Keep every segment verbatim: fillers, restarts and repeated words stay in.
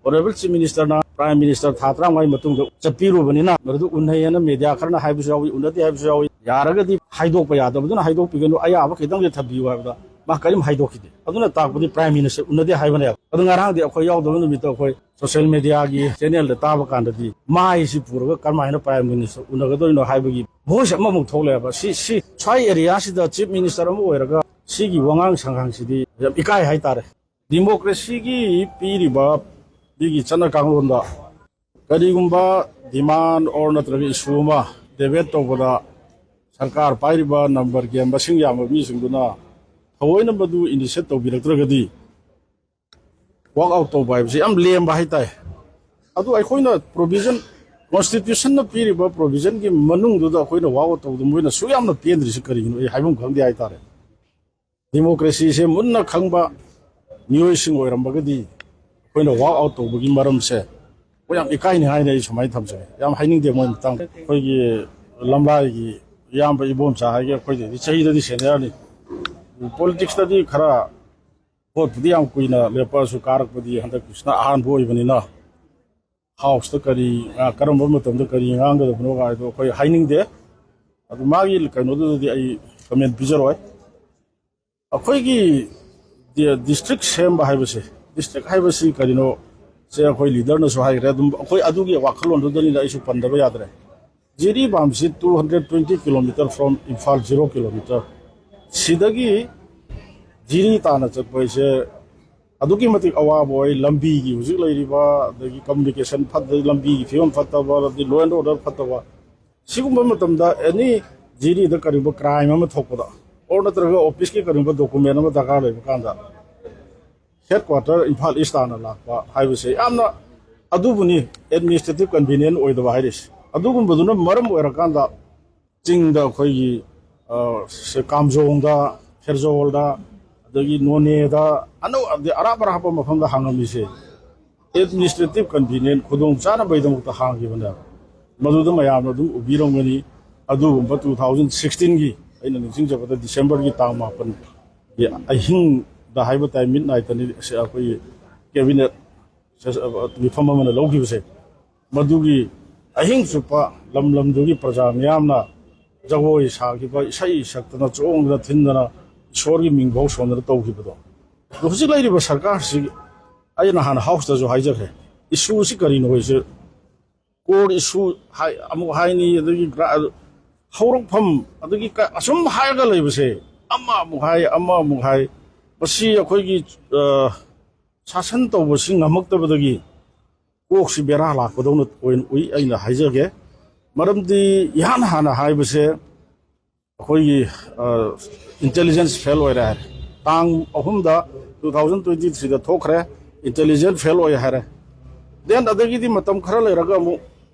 Honourable Chief Minister ꯅ Prime Minister ꯊꯥ ꯇꯔꯥꯃꯉꯥꯒꯤ ꯃꯇꯨꯡꯗ ꯆꯠꯄꯤꯔꯨꯕꯅꯤꯅ, ꯃꯗꯨ ꯎꯅꯩ ꯍꯥꯏꯅ media ꯈꯔꯅ ꯍꯥꯏꯕꯁꯨ ꯌꯥꯎꯏ, ꯎꯅꯗꯦ ꯍꯥꯏꯕꯁꯨ ꯌꯥꯎꯏ꯫ ꯌꯥꯔꯒꯗꯤ ꯍꯥꯏꯗꯣꯛꯄ ꯌꯥꯗꯕꯗꯨꯅ ꯍꯥꯏꯗꯣꯛꯄꯤꯒꯅꯨ, ꯑꯌꯥꯕ ꯈꯤꯇꯪꯗꯤ ꯊꯝꯕꯤꯌꯨ ꯍꯥꯏꯕꯗ ꯃꯥ ꯀꯔꯤꯝ ꯍꯥꯏꯗꯣꯛꯈꯤꯗꯦ꯫ ꯑꯗꯨꯅ ꯇꯥꯛꯄꯗꯤ Prime Minister ꯎꯅꯗꯦ ꯍꯥꯏꯕꯅꯦꯕ꯫ ꯑꯗꯨ ꯉꯔꯥꯡꯗꯤ ꯑꯩꯈꯣꯏ ꯌꯥꯎꯗꯕ ꯅꯨꯃꯤꯠꯇ ꯑꯩꯈꯣꯏ social media ꯒꯤ channel ꯗ ꯇꯥꯕ ꯀꯥꯟꯗꯗꯤ ꯃꯥꯏꯁꯤ ꯄꯨꯔꯒ ꯀꯔꯝꯍꯥꯏꯅ Prime Minister ꯎꯅꯒꯗꯣꯏꯅꯣ ꯍꯥꯏꯕꯒꯤ voice ꯑꯃꯃꯨꯛ ꯊꯣꯛꯂꯛꯑꯦꯕ꯫ ꯁꯤ, ꯁꯤ ꯁ꯭ꯋꯥꯏ area ꯁꯤꯗ Chief Minister ꯑꯃ ꯑꯣꯏꯔꯒ ꯁꯤꯒꯤ ꯋꯥꯉꯥꯡ ꯁꯉꯥꯡꯁꯤꯗꯤ ꯌꯥꯝ ꯏꯀꯥꯏ ꯍꯥꯏꯇꯥꯔꯦ꯫ Democracy ꯒꯤ ꯄꯤꯔꯤꯕ ꯃꯤꯒꯤ ꯆꯠꯅ ꯀꯥꯡꯂꯣꯟꯗ ꯀꯔꯤꯒꯨꯝꯕ demand or ꯅꯠꯇ꯭ꯔꯒ issue ꯑꯃ debate ꯇꯧꯕꯗ ꯁꯔꯀꯥꯔ ꯄꯥꯏꯔꯤꯕ number ꯒꯤ ꯃꯁꯤꯡ ꯌꯥꯝꯕ ꯃꯤꯁꯤꯡꯗꯨꯅ ꯊꯑꯣꯏꯅ ꯃꯗꯨ initiate ꯇꯧꯕꯤꯔꯛꯇ꯭ꯔꯒꯗꯤ walk out ꯇꯧꯕ ꯍꯥꯏꯕꯁꯤ ꯌꯥꯝ ꯂꯦꯝꯕ ꯍꯥꯏꯇꯥꯏ꯫ ꯑꯗꯨ ꯑꯩꯈꯣꯏꯅ provision, constitution ꯅ ꯄꯤꯔꯤꯕ provision ꯒꯤ ꯃꯅꯨꯡꯗꯨꯗ ꯑꯩꯈꯣꯏꯅ walk out ꯇꯧꯕꯗ ꯃꯣꯏꯅ ꯁꯨꯛ ꯌꯥꯝꯅ ꯄꯦꯟꯗ꯭ꯔꯤꯁꯤ ꯀꯔꯤꯒꯤꯅꯣ? ꯑꯩ ꯍꯥꯏꯐꯝ ꯈꯪꯗꯦ ꯍꯥꯏꯇꯥꯔꯦ꯫ Democracy ꯁꯦ ꯃꯨꯟꯅ ꯈꯪꯕ ꯃꯤꯑꯣꯏꯁꯤꯡ ꯑꯣꯏꯔꯝꯃꯒꯗꯤ ꯑꯩꯈꯣꯏꯅ walk out ꯇꯧꯕꯒꯤ ꯃꯔꯝꯁꯦ ꯑꯩꯈꯣꯏ ꯌꯥꯝ ꯏꯀꯥꯏꯅꯤ ꯍꯥꯏꯅ ꯑꯩ ꯁꯨꯃꯥꯏꯅ ꯊꯝꯖꯒꯦ꯫ ꯌꯥꯝ ꯍꯥꯏꯅꯤꯡꯗꯦ ꯃꯣꯏ ꯃꯇꯥꯡꯗ꯫ ꯑꯩꯈꯣꯏꯒꯤ ꯂꯝꯂꯥꯏꯒꯤ ꯏꯌꯥꯝꯕ ꯏꯕꯣꯝꯆꯥ ꯍꯥꯏꯒꯦ, ꯑꯩꯈꯣꯏꯗꯩꯗꯤ ꯆꯍꯤꯗꯗꯤ senior ꯅꯤ꯫ Politics ꯇꯗꯤ ꯈꯔ ꯚꯣꯠꯄꯨꯗꯤ ꯌꯥꯝ ꯀꯨꯏꯅ ꯂꯦꯞꯄꯛꯑꯁꯨ ꯀꯥꯔꯛꯄꯗꯤ ꯍꯟꯗꯛꯀꯤꯁꯤꯅ ꯑꯍꯥꯟꯕ ꯑꯣꯏꯕꯅꯤꯅ House ꯇ ꯀꯔꯤ, ꯑ, ꯀꯔꯝꯕ ꯃꯇꯝꯗ ꯀꯔꯤ ꯉꯥꯡꯒꯗꯕꯅꯣ ꯍꯥꯏꯗꯣ ꯑꯩꯈꯣꯏ ꯍꯥꯏꯅꯤꯡꯗꯦ꯫ ꯑꯗꯨ ꯃꯥꯒꯤ ꯀꯩꯅꯣꯗꯨꯗꯗꯤ ꯑꯩ comment ꯄꯤꯖꯔꯣꯏ꯫ ꯑꯩꯈꯣꯏꯒꯤ ꯗꯤ-, district ꯁꯦꯝꯕ ꯍꯥꯏꯕꯁꯦ, district ꯍꯥꯏꯕꯁꯤ ꯀꯔꯤꯅꯣ? ꯁꯦ ꯑꯩꯈꯣꯏ leader ꯅꯁꯨ ꯍꯥꯏꯈ꯭ꯔꯦ꯫ ꯑꯗꯨꯝ ꯑꯩꯈꯣꯏ ꯑꯗꯨꯒꯤ ꯋꯥꯈꯜꯂꯣꯟꯗꯨꯗꯅꯤꯅ ꯑꯩꯁꯨ ꯄꯟꯗꯕ ꯌꯥꯗ꯭ꯔꯦ꯫ ꯖꯤꯔꯤ ꯄꯥꯝꯁꯤ two hundred twenty kilometer from Imphal, zero kilometer꯫ ꯁꯤꯗꯒꯤ ꯖꯤꯔꯤ ꯇꯥꯅ ꯆꯠꯄ ꯍꯥꯏꯁꯦ ꯑꯗꯨꯛꯀꯤ ꯃꯇꯤꯛ ꯑꯋꯥꯕ ꯑꯣꯏ꯫ ꯂꯝꯕꯤꯒꯤ ꯍꯧꯖꯤꯛ ꯂꯩꯔꯤꯕ, ꯑꯗꯒꯤ communication ꯐꯠꯇ, ꯂꯝꯕꯤꯒꯤ ꯐꯤꯕꯝ ꯐꯠꯇꯕ, ꯑꯗꯒꯤ law and order ꯐꯠꯇꯕ, ꯁꯤꯒꯨꯝꯕ ꯃꯇꯝꯗ any ꯖꯤꯔꯤꯗ ꯀꯔꯤꯒꯨꯝꯕ crime ꯑꯃ ꯊꯣꯛꯄꯗ, or ꯅꯠꯇ꯭ꯔꯒ office ꯀꯤ ꯀꯔꯤꯒꯨꯝꯕ document ꯑꯃ ꯗꯔꯀꯥꯔ ꯂꯩꯕ ꯀꯥꯟꯗ, headquarter ꯏꯝꯐꯥꯜ East ꯇꯥꯅ ꯂꯥꯛꯄ ꯍꯥꯏꯕꯁꯦ ꯌꯥꯝꯅ, ꯑꯗꯨꯕꯨꯅꯤ administrative convenient ꯑꯣꯏꯗꯕ ꯍꯥꯏꯔꯤꯁꯦ꯫ ꯑꯗꯨꯒꯨꯝꯕꯗꯨꯅ ꯃꯔꯝ ꯑꯣꯏꯔꯀꯥꯟꯗ ꯆꯤꯡꯗ ꯑꯩꯈꯣꯏꯒꯤ, ꯑ, ꯁꯦ ꯀꯥꯝꯖꯣꯡꯗ, ꯐꯦꯔꯖꯧꯜꯗ, ꯑꯗꯒꯤ ꯅꯣꯅꯦꯗ, ꯑꯅꯧ-, ꯑꯗꯩ ꯑꯔꯥꯞ ꯑꯔꯥꯞꯄ ꯃꯐꯝꯗ ꯍꯥꯡꯉꯝꯃꯤꯁꯦ administrative convenient, ꯈꯨꯗꯣꯡ ꯆꯥꯅꯕꯒꯤꯗꯃꯛꯇ ꯍꯥꯡꯈꯤꯕꯅꯦꯕ꯫ ꯃꯗꯨꯗ ꯃꯌꯥꯝꯅ ꯑꯗꯨꯝ ꯎꯕꯤꯔꯝꯒꯅꯤ꯫ ꯑꯗꯨꯒꯨꯝꯕ two thousand sixteen ꯒꯤ, ꯑꯩꯅ ꯅꯤꯡꯁꯤꯡꯖꯕꯗ December ꯒꯤ ꯇꯥꯡ ꯃꯥꯄꯟꯒꯤ ꯑꯍꯤꯡꯗ ꯍꯥꯏꯕ ꯇꯥꯏ, midnight ꯇꯅꯤ ꯑꯩꯈꯣꯏꯒꯤ cabinet ꯃꯤꯐꯝ ꯑꯃꯅ ꯂꯧꯈꯤꯕꯁꯦ, ꯃꯗꯨꯒꯤ ꯑꯍꯤꯡ ꯆꯨꯞꯄ ꯂꯝ ꯂꯝꯗꯨꯒꯤ ꯄ꯭ꯔꯖꯥ ꯃꯤꯌꯥꯝꯅ ꯖꯒꯣꯏ ꯁꯥꯈꯤꯕ, ꯏꯁꯩ ꯁꯛꯇꯅ, ꯆꯣꯡꯗꯅ, ꯊꯤꯟꯗꯅ, ꯏꯁꯣꯔꯒꯤ ꯃꯤꯡꯐꯥꯎ ꯁꯣꯟꯗꯅ ꯇꯧꯈꯤꯕꯗꯣ꯫ ꯑꯗꯣ ꯍꯧꯖꯤꯛ ꯂꯩꯔꯤꯕ ꯁꯔꯀꯥꯔꯁꯤ, ꯑꯩ ꯅꯍꯥꯟ ꯍꯥꯎꯁꯇꯁꯨ ꯍꯥꯏꯖꯈ꯭ꯔꯦ, ꯏꯁꯨꯁꯤ ꯀꯔꯤꯅꯣ ꯍꯥꯏꯁꯦ, ꯀꯣꯔꯠ ꯏꯁꯨ ꯍꯥꯏ, ꯑꯃꯨꯛ ꯍꯥꯏꯅꯤ, ꯑꯗꯒꯤ ꯒ꯭ꯔꯥ-, ꯍꯧꯔꯛꯐꯝ, ꯑꯗꯒꯤ ꯀ-, ꯑꯁꯨꯝ ꯍꯥꯏꯔꯒ ꯂꯩꯕꯁꯦ, ꯑꯃ ꯑꯃꯨꯛ ꯍꯥꯏ, ꯑꯃ ꯑꯃꯨꯛ ꯍꯥꯏ, ꯃꯁꯤ ꯑꯩꯈꯣꯏꯒꯤ, ꯑ, ꯁꯥꯁꯟ ꯇꯧꯕꯁꯤ ꯉꯝꯃꯛꯇꯕꯗꯒꯤ ꯀꯣꯛꯁꯤ ꯕꯦꯔꯥ ꯂꯥꯛꯄꯗꯧꯅ ꯑꯣꯏꯅ ꯎꯏ, ꯑꯩꯅ ꯍꯥꯏꯖꯒꯦ꯫ ꯃꯔꯝꯗꯤ ꯏꯍꯥꯟ ꯍꯥꯟꯅ ꯍꯥꯏꯕꯁꯦ, ꯑꯩꯈꯣꯏꯒꯤ, ꯑ, intelligence fail ꯑꯣꯏꯔꯦ ꯍꯥꯏꯔꯦ꯫ ꯇꯥꯡ ꯑꯍꯨꯝꯗ, two thousand twenty threeꯗ ꯊꯣꯛꯈ꯭ꯔꯦ, intelligence fail ꯑꯣꯏ ꯍꯥꯏꯔꯦ꯫ Then ꯑꯗꯒꯤꯗꯤ ꯃꯇꯝ ꯈꯔ ꯂꯩꯔꯒ ꯑꯃꯨꯛ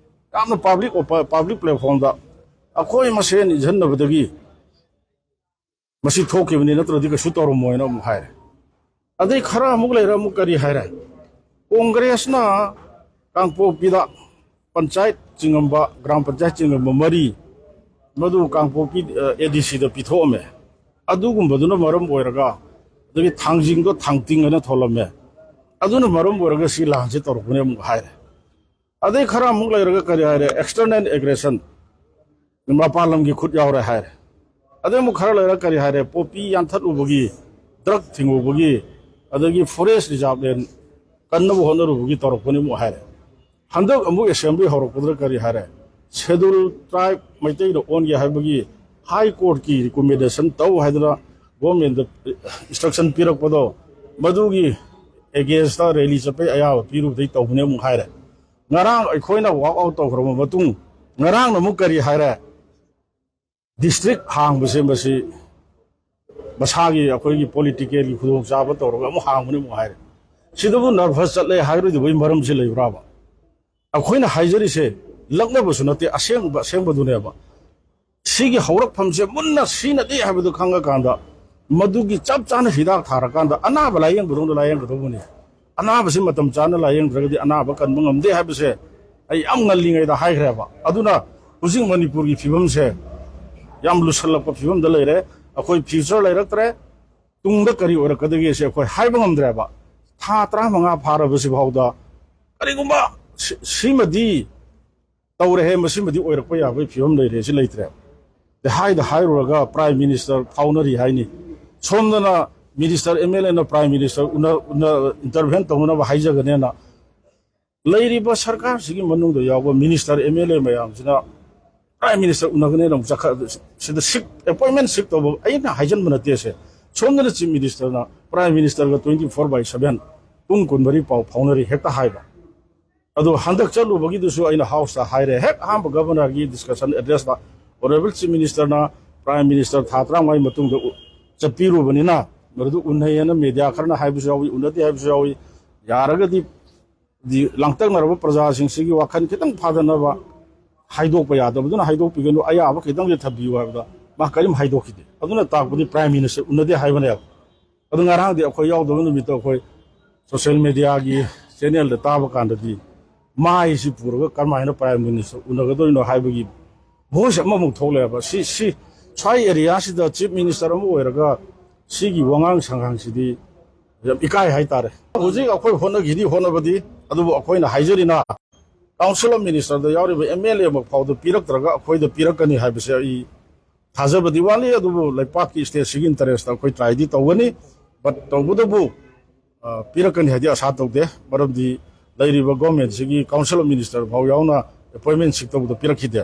ꯌꯥꯝꯅ public ꯑꯣꯄ-, public platformꯗ ꯑꯩꯈꯣꯏ ꯃꯁꯦꯟ ꯏꯟꯁꯤꯟꯅꯕꯗꯒꯤ ꯃꯁꯤ ꯊꯣꯛꯈꯤꯕꯅꯤ, ꯅꯠꯇ꯭ꯔꯗꯤ ꯀꯩꯁꯨ ꯇꯧꯔꯝꯃꯣꯏꯅ ꯑꯃꯨꯛ ꯍꯥꯏꯔꯦ꯫ ꯑꯗꯩ ꯈꯔ ꯑꯃꯨꯛ ꯂꯩꯔ ꯑꯃꯨꯛ ꯀꯔꯤ ꯍꯥꯏꯔꯦ? ꯀꯣꯡꯒ꯭ꯔꯦꯁꯅ ꯀꯥꯡꯄꯣꯛꯄꯤꯗ ꯄꯟꯆꯥꯌꯠ ꯆꯤꯡꯉꯝꯕ, ꯒ꯭ꯔꯥꯝ ꯄꯟꯆꯥꯌꯠ ꯆꯤꯡꯉꯝꯕ ꯃꯔꯤ, ꯃꯗꯨ ꯀꯥꯡꯄꯣꯛꯄꯤ, ꯑ, ADCꯗ ꯄꯤꯊꯣꯛꯑꯝꯃꯦ꯫ ꯑꯗꯨꯒꯨꯝꯕꯗꯨꯅ ꯃꯔꯝ ꯑꯣꯏꯔꯒ, ꯑꯗꯒꯤ ꯊꯥꯡꯖꯤꯡꯗꯣ ꯊꯥꯡꯇꯤꯡ ꯍꯥꯏꯅ ꯊꯣꯜꯂꯝꯃꯦ꯫ ꯑꯗꯨꯅ ꯃꯔꯝ ꯑꯣꯏꯔꯒ ꯁꯤ ꯂꯥꯟꯁꯦ ꯇꯧꯔꯛꯄꯅꯦ ꯑꯃꯨꯛ ꯍꯥꯏꯔꯦ꯫ ꯑꯗꯩ ꯈꯔ ꯑꯃꯨꯛ ꯂꯩꯔꯒ ꯀꯔꯤ ꯍꯥꯏꯔꯦ? External aggression, ꯃꯄꯥꯟ ꯂꯝꯒꯤ ꯈꯨꯠ ꯌꯥꯎꯔꯦ ꯍꯥꯏꯔꯦ꯫ ꯑꯗꯩ ꯑꯃꯨꯛ ꯈꯔ ꯂꯩꯔꯒ ꯀꯔꯤ ꯍꯥꯏꯔꯦ? ꯄꯣꯄꯤ ꯌꯥꯟꯊꯠꯂꯨꯕꯒꯤ, drug ꯊꯤꯡꯉꯨꯕꯒꯤ, ꯑꯗꯒꯤ forest reserve land ꯀꯟꯅꯕ ꯍꯣꯠꯅꯔꯨꯕꯒꯤ ꯇꯧꯔꯛꯄꯅꯤ ꯑꯃꯨꯛ ꯍꯥꯏꯔꯦ꯫ ꯍꯟꯗꯛ ꯑꯃꯨꯛ assembly ꯍꯧꯔꯛꯄꯗ ꯀꯔꯤ ꯍꯥꯏꯔꯦ? Schedule tribe ꯃꯩꯇꯩꯗ ꯑꯣꯟꯒꯦ ꯍꯥꯏꯕꯒꯤ High Courtꯀꯤ recommendation ꯇꯧ ꯍꯥꯏꯗꯅ governmentꯗ instruction ꯄꯤꯔꯛꯄꯗꯣ, ꯃꯗꯨꯒꯤ againstꯇ rally ꯆꯠꯄꯩ ꯑꯌꯥꯕ ꯄꯤꯔꯨꯕꯗꯩ ꯇꯧꯕꯅꯦ ꯑꯃꯨꯛ ꯍꯥꯏꯔꯦ꯫ ꯉꯔꯥꯡ ꯑꯩꯈꯣꯏꯅ walk out ꯇꯧꯈ꯭ꯔꯕ ꯃꯇꯨꯡ, ꯉꯔꯥꯡꯅ ꯑꯃꯨꯛ ꯀꯔꯤ ꯍꯥꯏꯔꯦ? District ꯍꯥꯡꯕꯁꯦ ꯃꯁꯤ ꯃꯁꯥꯒꯤ ꯑꯩꯈꯣꯏꯒꯤ politicalꯒꯤ ꯈꯨꯗꯣꯡꯆꯥꯕ ꯇꯧꯔꯒ ꯑꯃꯨꯛ ꯍꯥꯡꯕꯅꯤ ꯑꯃꯨꯛ ꯍꯥꯏꯔꯦ꯫ ꯁꯤꯗꯕꯨ nervous ꯆꯠꯂꯦ ꯍꯥꯏꯔꯣꯏꯗꯕꯒꯤ ꯃꯔꯝꯁꯤ ꯂꯩꯕ꯭ꯔꯥꯕ? ꯑꯩꯈꯣꯏꯅ ꯍꯥꯏꯖꯔꯤꯁꯦ ꯂꯛꯅꯕꯁꯨ ꯅꯠꯇꯦ, ꯑꯁꯦꯡꯕ, ꯑꯁꯦꯡꯕꯗꯨꯅꯦꯕ꯫ ꯁꯤꯒꯤ ꯍꯧꯔꯛꯐꯝꯁꯦ ꯃꯨꯟꯅ ꯁꯤꯅꯗꯦ ꯍꯥꯏꯕꯗꯨ ꯈꯪꯉꯀꯥꯟꯗ, ꯃꯗꯨꯒꯤ ꯆꯞ ꯆꯥꯅ ꯍꯤꯗꯥꯛ ꯊꯥꯔꯀꯥꯟꯗ ꯑꯅꯥꯕ ꯂꯥꯌꯦꯡꯕꯗꯧꯅ ꯂꯥꯌꯦꯡꯒꯗꯧꯕꯅꯤ꯫ ꯑꯅꯥꯕꯁꯤ ꯃꯇꯝ ꯆꯥꯅ ꯂꯥꯌꯦꯡꯗ꯭ꯔꯒꯗꯤ ꯑꯅꯥꯕ ꯀꯟꯕ ꯉꯝꯗꯦ ꯍꯥꯏꯕꯁꯦ ꯑꯩ ꯌꯥꯝ ꯉꯜꯂꯤꯉꯩꯗ ꯍꯥꯏꯈ꯭ꯔꯦꯕ꯫ ꯑꯗꯨꯅ ꯍꯧꯖꯤꯛ ꯃꯅꯤꯄꯨꯔꯒꯤ ꯐꯤꯕꯝꯁꯦ ꯌꯥꯝ ꯂꯨꯁꯜꯂꯛꯄ ꯐꯤꯕꯝꯗ ꯂꯩꯔꯦ꯫ ꯑꯩꯈꯣꯏ future ꯂꯩꯔꯛꯇ꯭ꯔꯦ꯫ ꯇꯨꯡꯗ ꯀꯔꯤ ꯑꯣꯏꯔꯛꯀꯗꯒꯦꯁꯦ ꯑꯩꯈꯣꯏ ꯍꯥꯏꯕ ꯉꯝꯗ꯭ꯔꯦꯕ꯫ ꯊꯥ ꯇꯔꯥꯃꯉꯥ ꯐꯥꯔꯕꯁꯤ ꯐꯥꯎꯗ ꯀꯔꯤꯒꯨꯝꯕ ꯁꯤ-, ꯁꯤꯃꯗꯤ ꯇꯧꯔꯦꯍꯦ, ꯃꯁꯤꯃꯗꯤ ꯑꯣꯏꯔꯛꯄ ꯌꯥꯕꯒꯤ ꯐꯤꯕꯝ ꯂꯩꯔꯦ, ꯁꯤ ꯂꯩꯇ꯭ꯔꯦ꯫ ꯑꯗꯩ ꯍꯥꯏꯗ ꯍꯥꯏꯔꯨꯔꯒ ꯄ꯭ꯔꯥꯏꯝ ꯃꯤꯅꯤꯁꯇꯔ ꯐꯥꯎꯅꯔꯤ ꯍꯥꯏꯅꯤ, ꯁꯣꯝꯗꯅ ꯃꯤꯅꯤꯁꯇꯔ, ꯑꯦꯝ ꯑꯦꯜ ꯑꯦꯅ ꯄ꯭ꯔꯥꯏꯝ ꯃꯤꯅꯤꯁꯇꯔ ꯎꯅ, ꯎꯅ, ꯏꯟꯇꯔꯚꯦꯟ ꯇꯧꯅꯅꯕ ꯍꯥꯏꯖꯒꯅꯦꯅ ꯂꯩꯔꯤꯕ ꯁꯔꯀꯥꯔꯁꯤꯒꯤ ꯃꯅꯨꯡꯗ ꯌꯥꯎꯕ ꯃꯤꯅꯤꯁꯇꯔ, ꯑꯦꯝ ꯑꯦꯜ ꯑꯦ ꯃꯌꯥꯝꯁꯤꯅ ꯄ꯭ꯔꯥꯏꯝ ꯃꯤꯅꯤꯁꯇꯔ ꯎꯅꯒꯅꯦꯅ ꯑꯃꯨꯛ ꯆꯠꯈ-, ꯁꯤꯗ ꯁꯤꯛ, ꯑꯦꯄꯣꯏꯟꯃꯦꯟ ꯁꯤꯛ ꯇꯧꯕ ꯑꯩꯅ ꯍꯥꯏꯖꯟꯕ ꯅꯠꯇꯦ꯫ ꯁꯦ ꯁꯣꯝꯗꯅ ꯆꯤꯐ ꯃꯤꯅꯤꯁꯇꯔꯅ ꯄ꯭ꯔꯥꯏꯝ ꯃꯤꯅꯤꯁꯇꯔꯒ twenty four by seven ꯄꯨꯡ ꯀꯨꯟꯃꯔꯤ ꯄꯥꯎ ꯐꯥꯎꯅꯔꯤ ꯍꯦꯛꯇ ꯍꯥꯏꯕ꯫ ꯑꯗꯨ ꯍꯟꯗꯛ ꯆꯠꯂꯨꯕꯒꯤꯗꯨꯁꯨ ꯑꯩꯅ ꯍꯥꯎꯁꯇ ꯍꯥꯏꯔꯦ, ꯍꯦꯛ ꯑꯍꯥꯟꯕ ꯒꯚꯔꯅꯔꯒꯤ ꯗꯤꯁꯀꯁꯟ ꯑꯦꯗ꯭ꯔꯦꯁꯇ ꯑꯣꯅꯔꯦꯕꯜ ꯆꯤꯐ ꯃꯤꯅꯤꯁꯇꯔꯅ ꯄ꯭ꯔꯥꯏꯝ ꯃꯤꯅꯤꯁꯇꯔ ꯊꯥ ꯇꯔꯥꯃꯉꯥꯒꯤ ꯃꯇꯨꯡꯗ ꯎ-, ꯆꯠꯄꯤꯔꯨꯕꯅꯤꯅ ꯃꯗꯨꯗ ꯎꯅꯩꯌꯦꯅ ꯃꯦꯗꯤꯌꯥ ꯈꯔꯅ ꯍꯥꯏꯕꯁꯨ ꯌꯥꯎꯏ, ꯎꯅꯗꯦ ꯍꯥꯏꯕꯁꯨ ꯌꯥꯎꯏ꯫ ꯌꯥꯔꯒꯗꯤ ꯗꯤ ꯂꯥꯡꯇꯛꯅꯔꯕ ꯄ꯭ꯔꯖꯥꯁꯤꯡꯁꯤꯒꯤ ꯋꯥꯈꯜ ꯈꯤꯇꯪ ꯐꯥꯗꯅꯕ ꯍꯥꯏꯗꯣꯛꯄ ꯌꯥꯗꯕꯗꯨꯅ ꯍꯥꯏꯗꯣꯛꯄꯤꯒꯅꯨ, ꯑꯌꯥꯕ ꯈꯤꯇꯪꯗꯤ ꯊꯝꯕꯤꯌꯨ ꯍꯥꯏꯕꯗ ꯃꯥ ꯀꯔꯤꯝ ꯍꯥꯏꯗꯣꯛꯈꯤꯗꯦ꯫ ꯑꯗꯨꯅ ꯇꯥꯛꯄꯗꯤ ꯄ꯭ꯔꯥꯏꯝ ꯃꯤꯅꯤꯁꯇꯔ ꯎꯅꯗꯦ ꯍꯥꯏꯕꯅꯦꯕ꯫ ꯑꯗꯨ ꯉꯔꯥꯡꯗꯤ ꯑꯩꯈꯣꯏ ꯌꯥꯎꯗꯕ ꯅꯨꯃꯤꯠꯇ ꯑꯩꯈꯣꯏ ꯁꯣꯁꯤꯌꯦꯜ ꯃꯦꯗꯤꯌꯥꯒꯤ ꯆꯦꯅꯦꯜꯗ ꯇꯥꯕ ꯀꯥꯟꯗꯗꯤ ꯃꯥꯏꯁꯤ ꯄꯨꯔꯒ ꯀꯔꯝꯍꯥꯏꯅ ꯄ꯭ꯔꯥꯏꯝ ꯃꯤꯅꯤꯁꯇꯔ ꯎꯅꯒꯗꯣꯏꯅꯣ ꯍꯥꯏꯕꯒꯤ ꯚꯣꯏꯁ ꯑꯃꯃꯨꯛ ꯊꯣꯛꯂꯛꯑꯦꯕ꯫ ꯁꯤ, ꯁꯤ, ꯁ꯭ꯋꯥꯏ ꯑꯦꯔꯤꯌꯥꯁꯤꯗ ꯆꯤꯐ ꯃꯤꯅꯤꯁꯇꯔ ꯑꯃ ꯑꯣꯏꯔꯒ ꯁꯤꯒꯤ ꯋꯥꯉꯥꯡ ꯁꯉꯥꯡꯁꯤꯗꯤ ꯌꯥꯝ ꯏꯀꯥꯏ ꯍꯥꯏꯇꯥꯔꯦ꯫ ꯍꯧꯖꯤꯛ ꯑꯩꯈꯣꯏ ꯍꯣꯠꯅꯈꯤꯅꯤ ꯍꯣꯠꯅꯕꯗꯤ, ꯑꯗꯨꯕꯨ ꯑꯩꯈꯣꯏꯅ ꯍꯥꯏꯖꯔꯤꯅ ꯀꯥꯎꯟꯁꯤꯜ ꯑꯣꯐ ꯃꯤꯅꯤꯁꯇꯔꯗ ꯌꯥꯎꯔꯤꯕ ꯑꯦꯝ ꯑꯦꯜ ꯑꯦ ꯑꯃ ꯐꯥꯎꯗ ꯄꯤꯔꯛꯇ꯭ꯔꯒ ꯑꯩꯈꯣꯏꯗ ꯄꯤꯔꯛꯀꯅꯤ ꯍꯥꯏꯕꯁꯦ ꯑꯩ ꯊꯥꯖꯕꯗꯤ ꯋꯥꯠꯂꯤ꯫ ꯑꯗꯨꯕꯨ ꯂꯩꯄꯥꯛꯀꯤ ꯁ꯭ꯇꯦꯠꯁꯤꯒꯤ ꯏꯟꯇꯔꯦꯁꯇ ꯑꯩꯈꯣꯏ ꯇ꯭ꯔꯥꯏꯗꯤ ꯇꯧꯒꯅꯤ꯫ ꯕꯠ ꯇꯧꯕꯇꯕꯨ, ꯑ, ꯄꯤꯔꯛꯀꯅꯤ ꯍꯥꯏꯗꯤ ꯑꯁꯥ ꯇꯧꯗꯦ꯫ ꯃꯔꯝꯗꯤ ꯂꯩꯔꯤꯕ ꯒꯣꯔꯃꯦꯟꯁꯤꯒꯤ ꯀꯥꯎꯟꯁꯤꯜ ꯑꯣꯐ ꯃꯤꯅꯤꯁꯇꯔ ꯐꯥꯎ ꯌꯥꯎꯅ ꯑꯦꯄꯣꯏꯟꯃꯦꯟ ꯁꯤꯛ ꯇꯧꯕꯗ ꯄꯤꯔꯛꯈꯤꯗꯦ꯫